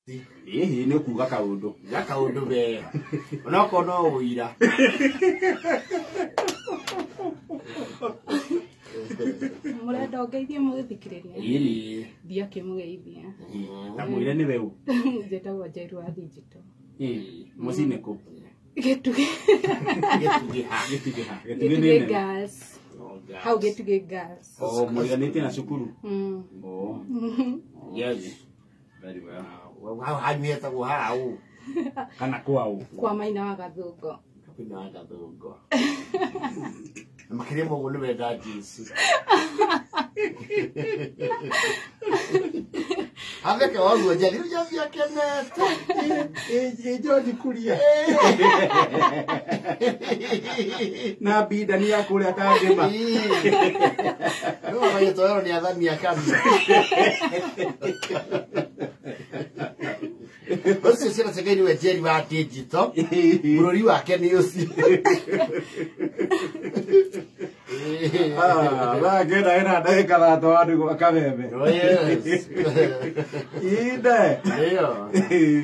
Ĩhĩ nĩ kuga kaũndũ. Ya kaũndũ we. Onokorwo no ũira. Mũrenda ũngeithie mũgĩthikĩrĩria? Ĩni. Thiĩ akĩmũgeithia. Ta mwĩre nĩwe ũ. Njĩtagwo Njairu wa Digital. Ĩĩ, mũciĩ nĩ kũ? Gĩtugĩ. Gĩtugĩ ha. Gĩtugĩ ha. Gĩtugĩ nĩ Gĩtugĩ nene. Girls. Hau Gĩtugĩ Girls. Oh, mũiganĩtie na cukuru. Mm. Oh. Yes. Very well. Hau hanyu hetagwo hau. Kana kwao. Kwa Maina wa Gathũngo. Kwĩna wa Gathũngo. Na makĩria ma ũguo nĩ wenda Jesu. Atheke waguo Njeri, rĩu Njeri akenete. Ĩ George Kuria. Na bida ni ya kũrĩa Kangĩma. Rĩu agagĩtwarwo nĩ athani a kanitha. Ũcio ciana cia Ngai nĩwe Njeri wa digital. Bũrũri wake nĩ ũcio. Ah, thaa kenda ĩna ndagĩka 3 andũ kameme. Oh, yes. Inde. Nĩyo.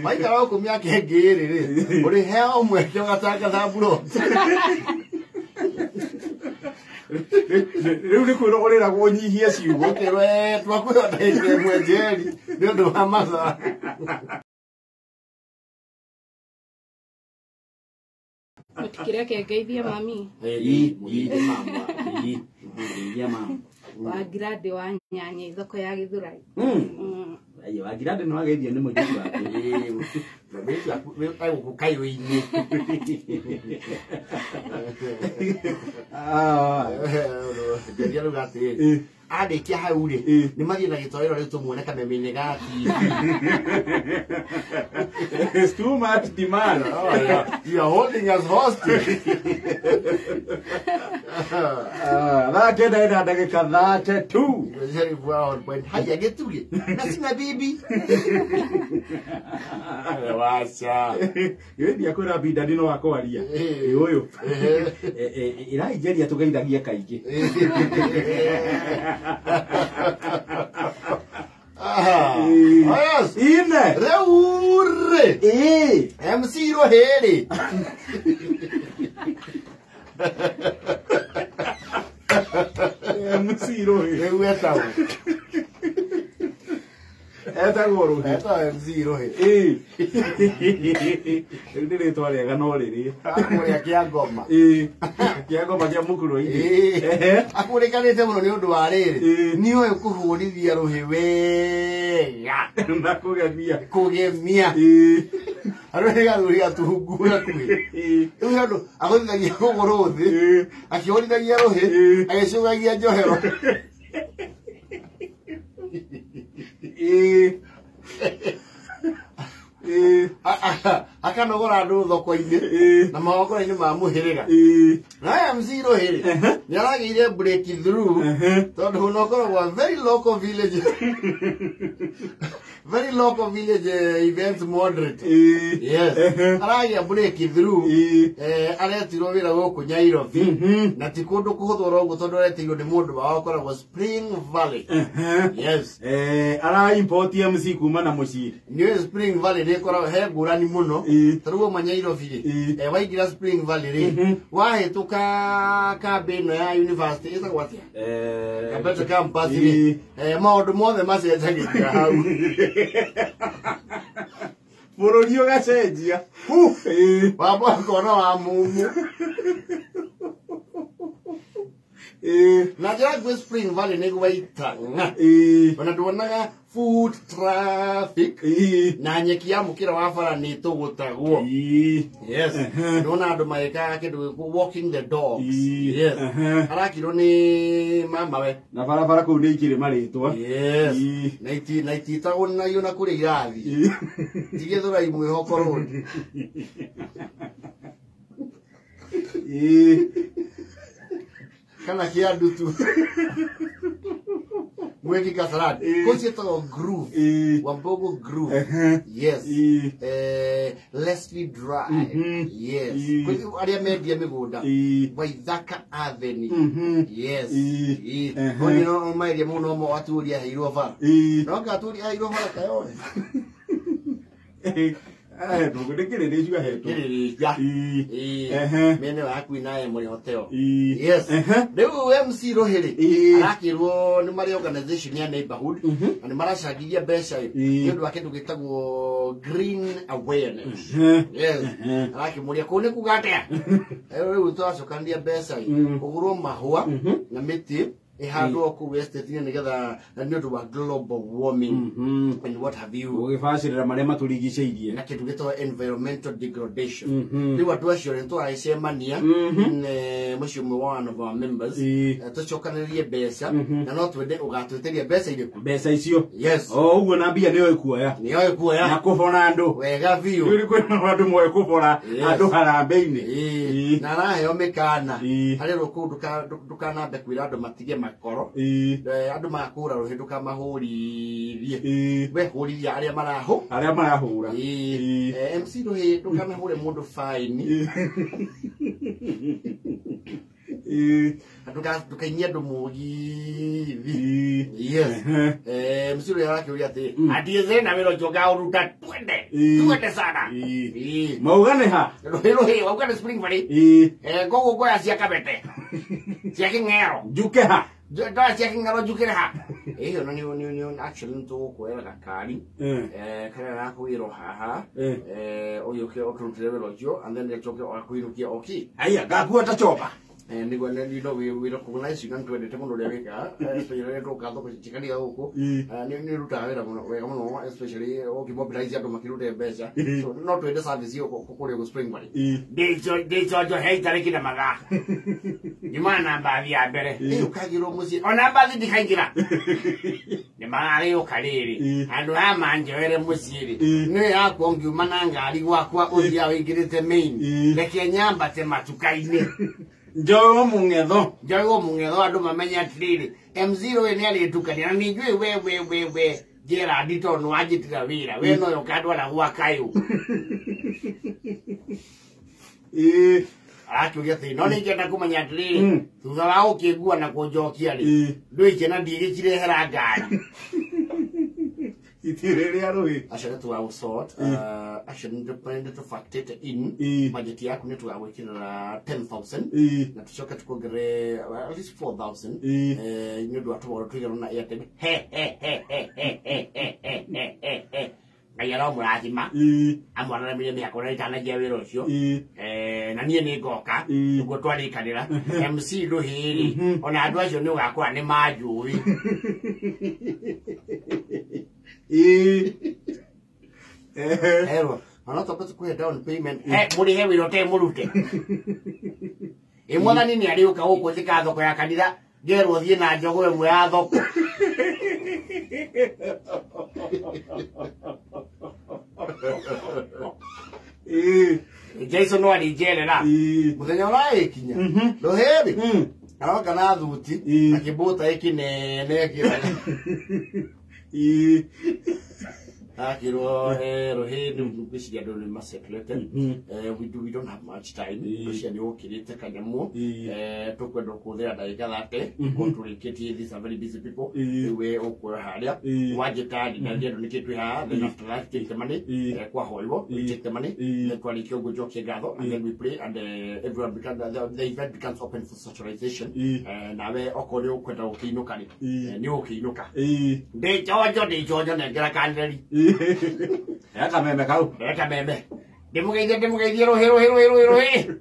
Waikara gũkũ mĩaka ĩngĩ ĩrĩ rĩ, ũrĩheo mweke ũgatangatha mburoti. Rĩu nĩ kwĩrwo ũrĩragwo ũnyihie ciugo. Ũkĩrwo twakwĩrwo ndagĩka ĩmwe Njeri nĩ ũndũ wa mathaa. Mũtikĩreke ngeithie mami. Ĩ, Mũgeithie mama. Ĩ, geithia mama. Wa Ngirandĩ wa Nyanya thoko ya Gĩthũrai. Mm. Ayo, wa Ngirandĩ nĩ wageithio nĩ mũirĩtu waku. Ĩ, mũirĩtu waku egũkũ kayũ-inĩ. Ah. Njeri arauga atĩrĩrĩ, Ĩ. arĩkia hau rĩ, Ĩ. nĩ mathiĩ na gĩtoero rĩu tũmuone kameme-inĩ ga TV. It's too much demand. Oh, yeah. You are holding us hostage. Ah, thaa kenda ĩna ndagĩka 32. Njeri on point. Haya Gĩtugĩ. Na sina bibi. Wacha. Gĩthia kwĩra bida no akwaria. Ĩ. Ĩ ũyũ. Ehe. Ĩrai Njeri atũgeithagia kaingĩ. Ah. Ĩ. Oh, yes. Ine. Rĩu rĩ. Ĩ. MC Rũhĩ rĩ. MC Rũhĩ. Rĩu etagwo. Etagwo Rũhĩ. Etagwo MC Rũhĩ. Ĩ. Rĩu nĩ rĩtwa rĩega no rĩrĩ. Akũrĩa kĩa ngoma. Ĩ. Kĩa ngoma kĩa mũkuro-inĩ. Ehe. Akũrĩkanĩte mũno nĩ ũndũ wa rĩrĩ. Ĩ. Nĩ oĩ kũhũrithia rũhĩ wega. Na kũgemia. Kũgemia. Ĩ. Arũhĩ gathuri gatungu gakuhĩ. Ĩ. Rĩu he andũ agũthithagia kũgũrũ thĩ. Ĩ. Akĩhũrithagia rũhĩ. Ĩ. Agĩcũgagia njohero. Ĩ. Ĩ. Akanogora andũ thoko-inĩ. Ĩ. Na magongona-inĩ ma mũhĩrĩga. Ĩ. Na MC Rũhĩ rĩ, nĩ aragĩire breakthrough Ehe. tondũ no ũkoragwo a very local village very local village events moderator. Ĩ. Yes. Ehe. Aragĩa breakthrough. Ĩ. Aretirwo wĩra gũkũ Nairobi. Mhm. Na ti kũndũ kũhũthũ oro ũguo tondũ aretirwo nĩ mũndũ wao ũkoragwo Spring Valley. Ehe. Yes. Ara import MC kuma na mũciĩ. Nĩ Spring Valley nĩ ĩkoragwo he ngũrani mũno. Ĩ. Ta rĩu wauma Nairobi rĩ, Ĩ. waingĩra Spring Valley rĩ, Mhm. wahĩtũka kambĩ ĩno ya university ĩtagwo atĩa? Kabete campus rĩ, Ĩ. maũndũ mothe macenjagĩria hau. Bũrũri ũgacenjia. Ĩ. Wamba ũkona wa mumu. Ĩ. Na njĩra nguhĩ Spring Valley nĩ gwaita ng'a. Ĩ. Ona nduonaga foot traffic Ĩ. na nyeki ya mũkĩra wa bara nĩ ĩtũgũtagwo. Ĩ. Yes. Ehe. Ndona andũ magĩkaga kĩndũ gĩkũ walking the dogs. Ĩ. Yes. Ehe. Arakirwo nĩ mama we. Na barabara kũu nĩ ikĩrĩ marĩtwa. Yes. Ĩ. Na iti na ititagwo nayo na kũrĩa irathi. Ĩ. Ti Gĩthũrai mwĩhoko road. Ĩ. Kana kĩa ndutu. Mweki Kasarani. Ĩ. Kũu ciĩtagwo Groove. Ĩ. Wambogo Groove. Ehe. Yes. Ĩ. Leslie Drive. Mhm. Yes. Ĩ. Kwĩ arĩa mendia mĩgũnda. Ĩ. Waithaka Avenue. Mhm. Yes. Ĩ. Ĩ. Ehe. Kũu no maendia mũno no atũri aheirwo bara. Ĩ. No anga atũri aheirwo bara kayoe. Ahetwo ndĩkĩrĩrĩcua hetwo. Kĩrĩrĩcua. Ĩĩ. Ĩĩ. Ehe. Mĩena ĩyo ya Queen Emory Hotel. Ĩĩ. Yes. Ehe. Rĩu MC Rũhĩrĩ Ĩĩ. arakĩrwo nĩ marĩ organization ya neighborhood na nĩ maracangiria mbeca ĩ Ĩĩ. nĩ ũndũ wa kĩndũ gĩtagwo green awareness. Ehe. Yes. Ehe. Arakĩmũria kũu nĩ kuga atĩa? Rĩu tũracokanĩria mbeca ĩ kũgũrwo mahũa na mĩtĩ ĩhandwo kũu estate-inĩ nĩgetha na nĩ ũndũ wa global warming and what have you Gũgĩbacĩrĩra marĩa matũrigicĩirie. na kĩndũ gĩtagwo environmental degradation. Mhm. Rĩu andũ acio nĩ tũragĩcemania mũciĩ ũmwe wa one of our members. Ĩĩ. Tũcokanĩrĩrie mbeca na no twende ũgatwĩtĩria mbeca irĩkũ. Mbeca icio. Yes. O ũguo na mbia nĩyo ĩkuoya. Nĩyo ĩkuoya. Na kũbora andũ. Wega biũ. Rĩu kwĩna andũ moĩ kũbora Yes. andũ harambĩ-inĩ. Ĩĩ. Ĩĩ. Na araheo mĩkana Ĩĩ. harĩ rũkũu ndũkanambe kwĩra andũ matige makoro. Ĩĩ. Andũ makũra rũhĩ ndũkamahũrithie. Ĩĩ. We hũrithia arĩa marahũ. Arĩa marahũra. Ĩĩ. Ĩĩ. MC Rũhĩ ndũkanahũre mũndũ baini. Ĩĩ. Ndũkainie andũ mũgithi. Ĩĩ. Yes. Ehe. MC Rũhĩ arakĩũria atĩ atiĩthĩ na wĩra ũcio ngaũruta twende. Ĩĩ. Twende sana. Ĩĩ. Ĩĩ. Mauga nĩ ha? Rũhĩ Rũhĩ wauga nĩ Spring Valley. Ĩĩ. Ngũgũ ngoya cia kabete. Cia kĩng'ero. Njuke ha? Ndoya cia kĩng'ero njukĩre ha? Ĩyo na nĩ actually nĩ tũgũkuoera gakari. Karĩa gakũgĩrwo haha. Ũgĩũke ũtũrutĩre wĩra ũcio and then ũcoke ũgakũinũkia oki. Aya ngakua ta chopa. Nĩguo you know we recognize you na nĩtwendete mũno ũrĩa wĩkaga especially rĩrĩa tũka thoko cikania gũkũ. Ĩĩ. Nĩ ũrutaga wĩra mũno wega mũno especially ũkĩmobilize andũ makĩrute mbeca. Ĩĩ. So no twende service ĩyo kũrĩa gũ Spring Valley. Ĩĩ. Ndĩconjo he itarĩki na mathaa. Nyumaga na mbathi ya mbere. Ĩĩ. Ũkagĩrwo mũciĩ ona mbathi ndikaingĩra. Nĩ mararĩũka rĩrĩ. Ĩĩ. Andũ aya manjoere mũciĩ rĩ. Ĩĩ. Nĩ yakwa ngiuma na ngari gwakwa ũthiaga wĩingĩrĩte main. Ĩĩ. Reke nyambate matuka-inĩ. Njoe mũng'etho. Njoe mũng'etho andũ mamenye atĩrĩrĩ MC Rũhĩ nĩ arĩtukania na nĩ njũĩ we we we we Gerald tondũ nĩ wanjĩtĩra wĩra we noyo ũkandwara gwa kayũ. Ĩĩ. Arakĩũria atĩrĩ no nĩingĩenda kũmenya atĩrĩrĩ thutha wa gũkĩngua na kũnjokia rĩ Ĩĩ. ndũikie na ndigĩchirehera ngari. Itĩrĩ rĩa Rũhĩ. Acio nĩ tũgagũsort. Acio nĩ tũbactĩte in Ĩĩ. budget yaku nĩ tũgagwĩkĩrĩra 10,000 Ĩĩ. na tũcoke tukuongerere at least 4,000 Ĩĩ. Nĩ ũndũ wa tũmaũndũ tũigana na Airtel. He he he he he he he he he he he. Ngai aromũrathima Ĩĩ. amwararamĩrie mĩaka ũrĩa ĩtanagia wĩra ũcio. Ĩĩ. Na niĩ nĩ ngoka Ĩĩ. ũguo twarĩkanĩra MC Rũhĩ rĩ ona andũ acio nĩ ũgakora nĩ manjũĩ. Ĩĩ. Ehe. Herwo ona twambe tũkũhe down payment he mũrĩhe wĩra ũtarĩ mũrute. Ĩ mwathani nĩ arĩũka gũkũ njĩka thoko ya kanitha ngerwo thiĩ na njogoo ĩmwe ya thoko. Ĩĩ. Jason no arĩnjerera Ĩĩ. mũthenya ũragĩkinya Rũhĩ rĩ aroka na thuti Ĩĩ. akĩmbũta ĩkĩnene akĩraga. Ĩĩ. Akĩrwo Rũhĩ rĩu ngwĩciria andũ nĩ masettlete. We don't have much time. Ĩĩ. Ngwĩciria nĩ ũkĩrĩte kanyamũ. Ĩĩ. Tũkwenda kũhũthĩra ndagĩka 30 ko tũrĩkĩtie these are very busy people. Ĩĩ. Rĩu we ũkuoya harĩa Ĩĩ. wanjĩta ndinaria andũ nĩkĩ twĩ haha then after that take the money. Ĩĩ. Kwahoywo we Ĩĩ. take the money Ĩĩ. then twarĩkia ũguo njokie ngatho and then we pray and everyone becomes the event becomes open for socialization. Ĩĩ. Nawe okorwo nĩ ũkwenda gũkĩinũka rĩ Ĩĩ. nĩ ũgũkĩinũka. Ĩĩ. Ndĩchonjo ndĩchonjo nengera kanĩrĩri. Ĩĩ. Ya kameme kau. Ndeka meme. Ndĩmũgeithie ndĩmũgeithie Rũhĩ Rũhĩ Rũhĩ Rũhĩ Rũhĩ.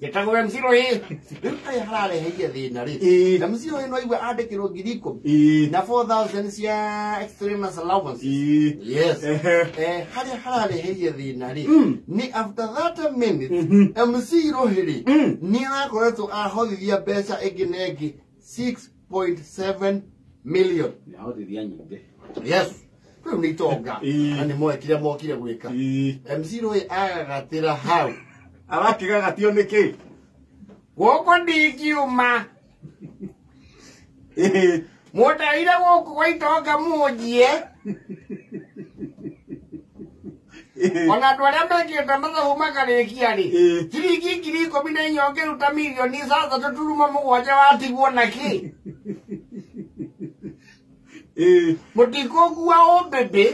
Njĩtagwo MC Rũhĩ. Rĩu harĩa harareheire thĩna rĩ. Ĩĩ. MC Rũhĩ no aigua andĩkĩrwo 10,000 Ĩĩ. na 4,000 cia extraneous allowances. Ĩĩ. Yes. Ehe. Harĩa harareheire thĩna rĩ nĩ after 30 minutes MC Rũhĩ rĩ nĩ arakoretwo ahothithia mbeca ĩngĩ na ĩngĩ 6.7 million. Nĩahotithia nyingĩ. Yes. Rĩu nĩ itonga Ĩĩ. na nĩ moe kĩrĩa mokire gwĩka. Ĩĩ. MC Rũhĩ agagatĩra hau. Arakĩgagatio nĩkĩ? Gũkũ ndingiuma. Ĩĩ. Mũndarire gũkũ gwa itonga mũnjie. Ona andũ arĩa mekĩte mathabu makarĩkia rĩ Ĩĩ. ciringi 14,000 ũngĩruta 6.7 million watigwo na kĩ? Ĩĩ. Mũtikũngua ũmbĩmbĩ.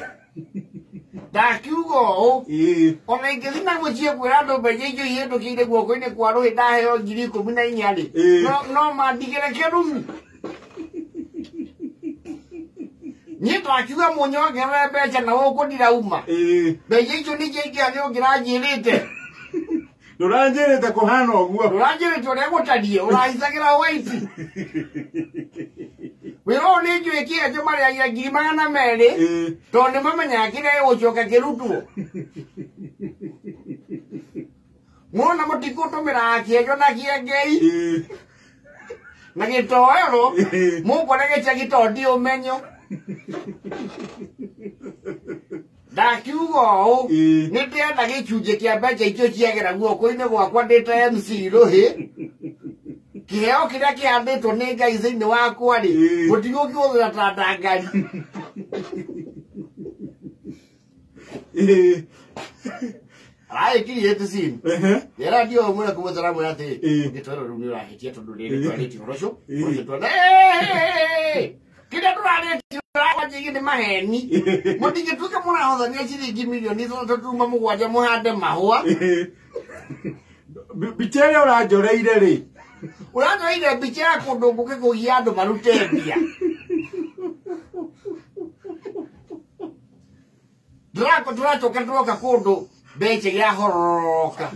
Ndakiuga ũũ. Ĩĩ. Ona ingĩthiĩ na mũciĩ kwĩra andũ mbeca icio ihĩtũkĩire guoko-inĩ kwa Rũhĩ ndaheo 14,000 rĩ. Ĩĩ. No mandigĩre kĩrumi. Niĩ twakiuga mũnyongerere mbeca na gũkũ ndirauma. Ĩĩ. Mbeca icio nĩcio ingĩaga nĩ ũngĩranjĩrĩte. Ndũranjĩrĩte kũhana ũguo. Ũranjĩrĩte ũrĩa gũtariĩ, ũrahicagĩra white. Wĩra ũyũ nĩ njũĩ kĩenjo marĩhagia 200,000. Ĩĩ. Tondũ nĩ mamenyaga kĩrĩa gĩgũcoka kĩrutwo. Mwona mũtikũtũmĩra kĩenjo na kĩengei Ĩĩ. na gĩtoero, Ĩĩ. mũkore gĩcagi tondũ ndi ũmenyo. Ndakiuga ũũ, Ĩĩ. nĩ ndĩrenda gĩcunjĩ kĩa mbeca icio ciagera guoko-inĩ gwakwa ndĩ ta MC Rũhĩ. Kĩheo kĩrĩa kĩhandĩtwo nĩ Ngai thĩinĩ wakwa rĩ, Ĩĩ. mũtigũkĩhũthĩra ta ndangari. Ĩĩ. Aragĩkirie tisini. Ehe. Rĩera ndio mwena kuma taramwĩra atĩrĩ, Ĩĩ. gĩtoero rĩu nĩ ũrahĩtia tondũ rĩrĩ twarĩtie ũhoro ũcio, Ĩĩ. ũcio kĩrĩa tũrarĩtie ũranjĩgie nĩ maheni. Mũtingĩtuĩka mũrahothania ciringi 6.7 mũhande mahũa. Ĩĩ. Mbica ĩrĩa ũranjoreire rĩ. Ũranjoreire mbica ya kũndũ ngũkĩ kũgia andũ marute mbia. Tũracoka tũroka kũndũ mbeca yahororoka.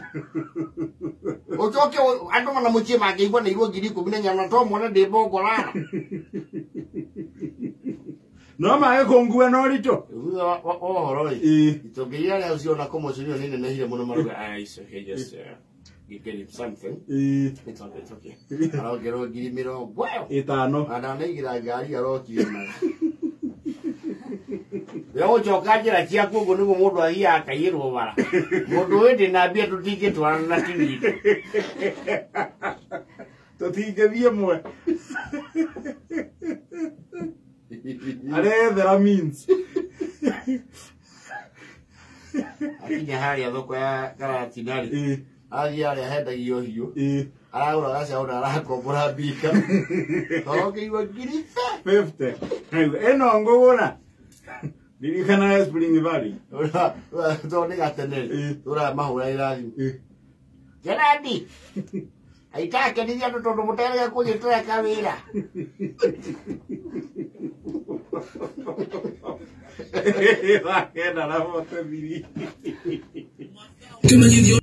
Ũcoke andũ mana mũciĩ mangĩigua nĩ irwo 14,000 na to mone ndĩ mbongorara. No mage kũngua na ũritũ. Thutha wa ũhoro rĩ, Ĩĩ. itonga iria rĩa ũcio commotion ĩyo nĩ nenehire mũno marauga, "Ah, it's okay, just get him something." Ĩĩ. It's okay, it's okay. Arongerwo 50,000. 5. Na ndanaigĩra ngari arokire nayo. We gũcoka njĩra ciaku ũguo nĩguo mũndũ athiaga akaiyĩrwo bara. Mũndũ ũyũ ndĩ na mbia tũtingĩtwarana na ti witũ. Tũtingĩthiĩ mwe. Arethera means. Akinya harĩa thoko ya Karatina rĩ, Ĩĩ. athiĩ harĩa hendagio hiũ, Ĩĩ. aragũra gacaũ na arakombora mbika. Arongeirwo 50. Ĩno ngũgũra. Ndirikana Spring Valley. 50. Tondũ nĩ gatene rĩ, Ĩĩ. tũramahũragĩra thimũ. Ĩĩ. Gerandi, aitakenirie andũ tondũ mũterega kũnyitĩra kawĩra. Thaa 9:43. Kimenyithio.